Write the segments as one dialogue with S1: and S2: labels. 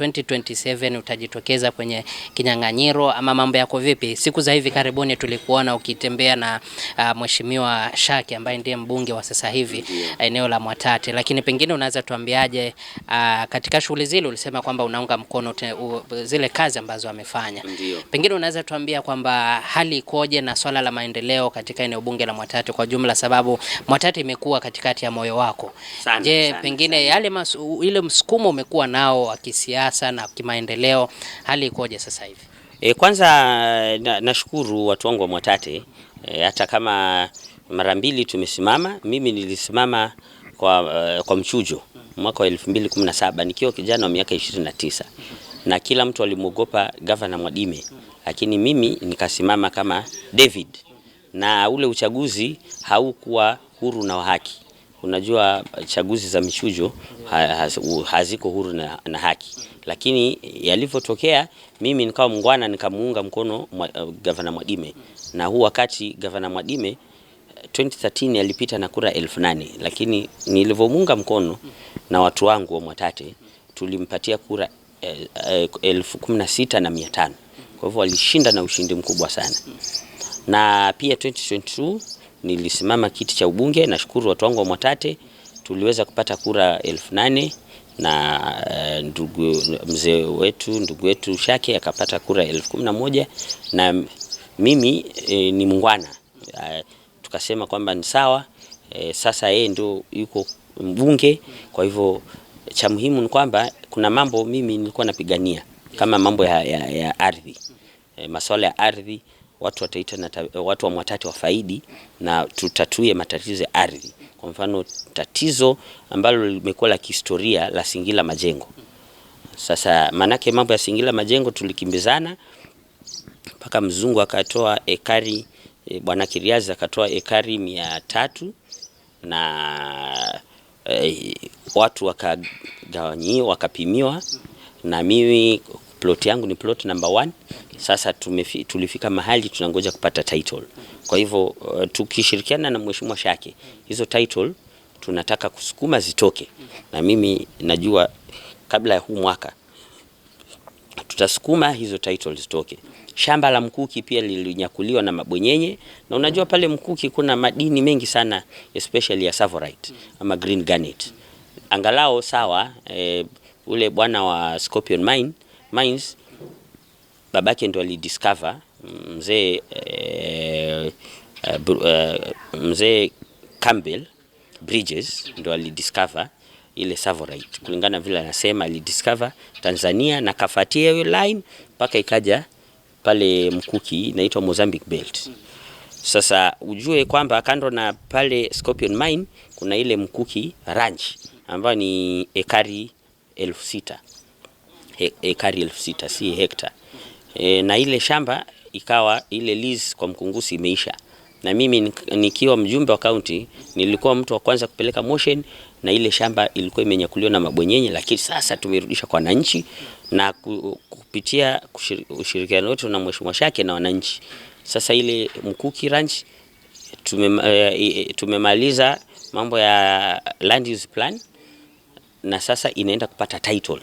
S1: 2027 utajitokeza kwenye kinyang'anyiro ama mambo yako vipi? Siku za hivi karibuni tulikuona ukitembea na Mheshimiwa Shaki ambaye ndiye mbunge wa sasa hivi eneo la Mwatate, lakini pengine unaweza tuambiaje, katika shughuli zile ulisema kwamba unaunga mkono zile kazi ambazo amefanya.
S2: Ndio.
S1: Pengine unaweza tuambia kwamba hali ikoje na swala la maendeleo katika eneo bunge la Mwatate kwa jumla, sababu Mwatate imekuwa katikati ya moyo wako.
S2: Sana,
S1: Je,
S2: sana,
S1: pengine
S2: sana.
S1: yale ile msukumo umekuwa nao wa kisiasa na kimaendeleo, hali ikoje sasa hivi?
S2: Kwanza nashukuru watu wangu wa Mwatate, hata kama mara mbili tumesimama. Mimi nilisimama kwa mchujo mwaka wa 2017 nikiwa kijana wa miaka 29, na kila mtu alimwogopa Gavana Mwadime, lakini mimi nikasimama kama David, na ule uchaguzi haukuwa huru na wa haki. Unajua chaguzi za michujo haziko huru na haki, lakini yalivyotokea mimi nikawa mngwana, nikamuunga mkono Gavana Mwadime, na huu wakati Gavana Mwadime 2013 alipita na kura 8,000, lakini nilivyomuunga mkono na watu wangu wa Mwatate tulimpatia kura 16,500. Kwa hivyo walishinda na ushindi mkubwa sana. Na pia 2022 nilisimama kiti cha ubunge. Nashukuru watu wangu wa Mwatate tuliweza kupata kura 8,000 na ndugu mzee wetu, ndugu wetu Shake akapata kura 11,000, na mimi ni mungwana. Tukasema kwamba ni sawa, sasa yeye ndio yuko mbunge. Kwa hivyo cha muhimu ni kwamba kuna mambo mimi nilikuwa napigania kama mambo ya ardhi, masuala ya ardhi, watu wataita na watu wa Mwatate wafaidi na tutatue matatizo ya ardhi. Kwa mfano tatizo ambalo limekuwa la kihistoria la Singila Majengo. Sasa manake mambo ya Singila Majengo tulikimbizana mpaka mzungu akatoa ekari, Bwana Kiriazi akatoa ekari 300 na watu wakagawanyiwa, wakapimiwa, na mimi plot yangu ni plot number 1. Sasa tulifika mahali tunangoja kupata title. Kwa hivyo tukishirikiana na Mheshimiwa Shake, hizo title tunataka kusukuma zitoke, na mimi najua kabla ya huu mwaka tutasukuma hizo title zitoke. Shamba la Mkuki pia lilinyakuliwa na mabwenyenye, na unajua pale Mkuki kuna madini mengi sana, especially ya savorite ama green garnet. Angalao sawa, ule bwana wa Scorpion Mines babake ndo alidiscover, mzee Campbell Bridges ndo alidiscover ile savorite, kulingana vile anasema alidiscover Tanzania na kafatia hiyo line mpaka ikaja pale Mkuki, inaitwa Mozambique Belt. Sasa ujue kwamba kando na pale Scorpion Mine kuna ile Mkuki Ranch ambayo ni ekari 6,000. Ekari 6,000 si hekta. Na ile shamba ikawa ile lease kwa Mkungusi imeisha. Na mimi nikiwa mjumbe wa county nilikuwa mtu wa kwanza kupeleka motion, na ile shamba ilikuwa imenyakuliwa na mabwenyenye, lakini sasa tumerudisha kwa wananchi na kupitia ushirikiano wetu na Mheshimiwa Shake na wananchi. Sasa ile Mkuki Ranch tumemaliza mambo ya land use plan, na sasa inaenda kupata title,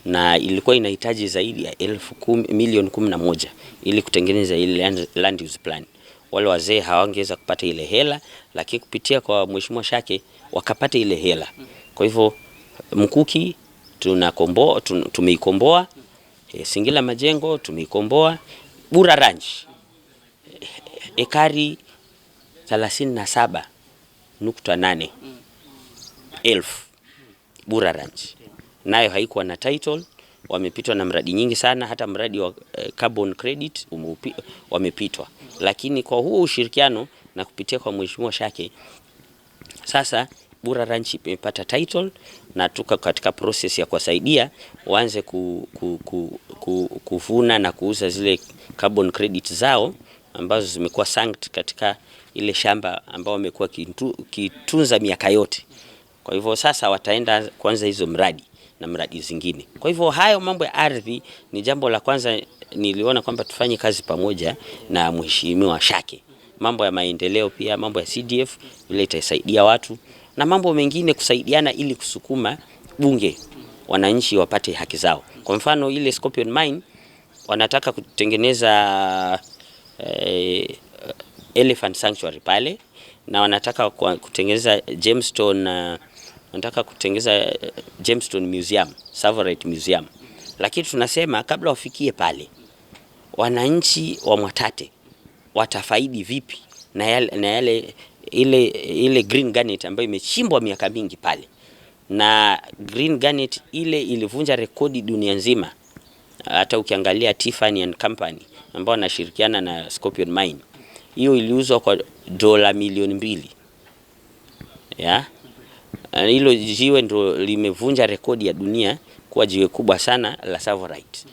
S2: na ilikuwa inahitaji zaidi ya 10,000,000 milioni 11 ili kutengeneza ile land use plan. Wale wazee hawangeweza kupata ile hela, lakini kupitia kwa Mheshimiwa Shake wakapata ile hela. Kwa hivyo Mkuki tumeikomboa, Singila Majengo tumeikomboa, Bura Ranch ekari 37.8 elfu Bura Ranch nayo haikuwa na title. Wamepitwa na mradi nyingi sana, hata mradi wa carbon credit wamepitwa, lakini kwa huo ushirikiano na kupitia kwa Mheshimiwa Shake sasa Bura Ranch imepata title, na tuko katika process ya kuwasaidia waanze kuvuna na kuuza zile carbon credit zao ambazo zimekuwa sankt katika ile shamba ambao wamekuwa kitunza miaka yote. Kwa hivyo sasa wataenda kuanza hizo mradi na mradi zingine. Kwa hivyo hayo mambo ya ardhi ni jambo la kwanza niliona kwamba tufanye kazi pamoja na Mheshimiwa Shake. Mambo ya maendeleo pia, mambo ya CDF ile itasaidia watu na mambo mengine kusaidiana ili kusukuma bunge. wananchi wapate haki zao. Kwa mfano ile Scorpion Mine wanataka kutengeneza Elephant Sanctuary pale, na wanataka kutengeneza Gemstone, wanataka kutengeneza Gemstone Museum, Tsavorite Museum. Lakini tunasema kabla wafikie pale, wananchi wa Mwatate watafaidi vipi na yale ile green garnet ambayo imechimbwa miaka mingi pale, na green garnet ile ilivunja rekodi dunia nzima. Hata ukiangalia Tiffany and Company ambao wanashirikiana na Scorpion Mine, hiyo iliuzwa kwa $2 milioni ya hilo jiwe ndo limevunja rekodi ya dunia kuwa jiwe kubwa sana la Tsavorite.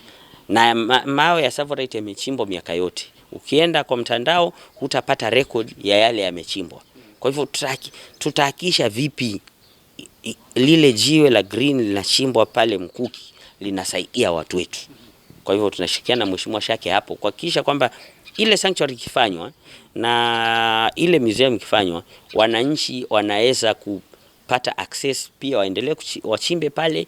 S2: Na mawe ya Tsavorite yamechimbwa miaka yote. Ukienda kwa mtandao hutapata record ya yale yamechimbwa. Kwa hivyo tutahakikisha vipi lile jiwe la green linachimbwa pale Mkuki linasaidia watu wetu. Kwa hivyo tunashirikiana na Mheshimiwa Shake hapo kuhakikisha kwamba ile sanctuary ikifanywa na ile museum ikifanywa, wananchi wanaweza kupata access pia, waendelee wachimbe pale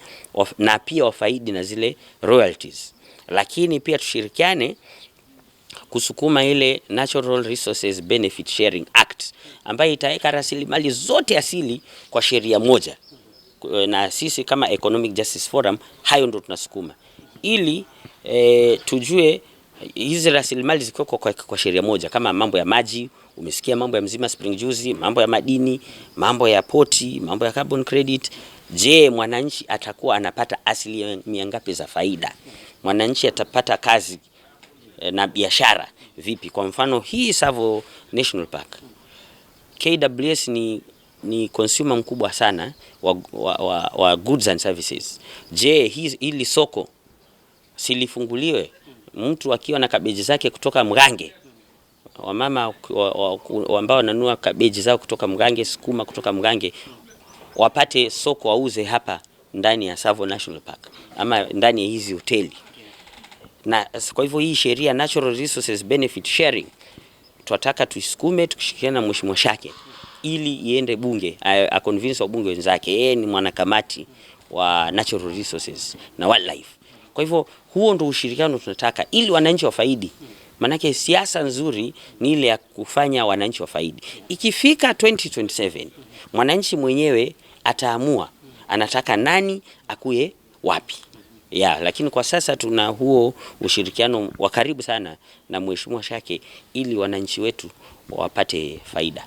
S2: na pia wafaidi na zile royalties. Lakini pia tushirikiane kusukuma ile Natural Resources Benefit Sharing Act ambayo itaweka rasilimali zote asili kwa sheria moja. Na sisi kama Economic Justice Forum hayo ndo tunasukuma ili tujue hizi rasilimali zikiwekwa kwa sheria moja, kama mambo ya maji, umesikia mambo ya Mzima Spring juzi, mambo ya madini, mambo ya poti, mambo ya carbon credit. Je, mwananchi atakuwa anapata asilimia ngapi za faida? Mwananchi atapata kazi na biashara vipi? Kwa mfano hii Tsavo National Park, KWS ni consumer mkubwa sana wa goods and services. Je, hili soko silifunguliwe? Mtu akiwa na kabeji zake kutoka Mgange, wamama ambao wananunua kabeji zao kutoka Mgange, sukuma kutoka Mgange, wapate soko wauze hapa ndani ya Tsavo National Park ama ndani ya hizi hoteli. Na kwa hivyo hii sheria Natural Resources Benefit Sharing tunataka tuisukume tukishirikiana na Mheshimiwa Shake ili iende bunge, a convince wabunge wenzake. Yeye ni mwanakamati wa Natural Resources na Wildlife. Kwa hivyo huo ndio ushirikiano tunataka ili wananchi wafaidi. Manake siasa nzuri ni ile ya kufanya wananchi wafaidi. Ikifika 2027 mwananchi mwenyewe ataamua anataka nani akuye wapi. Ya, lakini kwa sasa tuna huo ushirikiano wa karibu sana na Mheshimiwa Shake ili wananchi wetu wapate faida.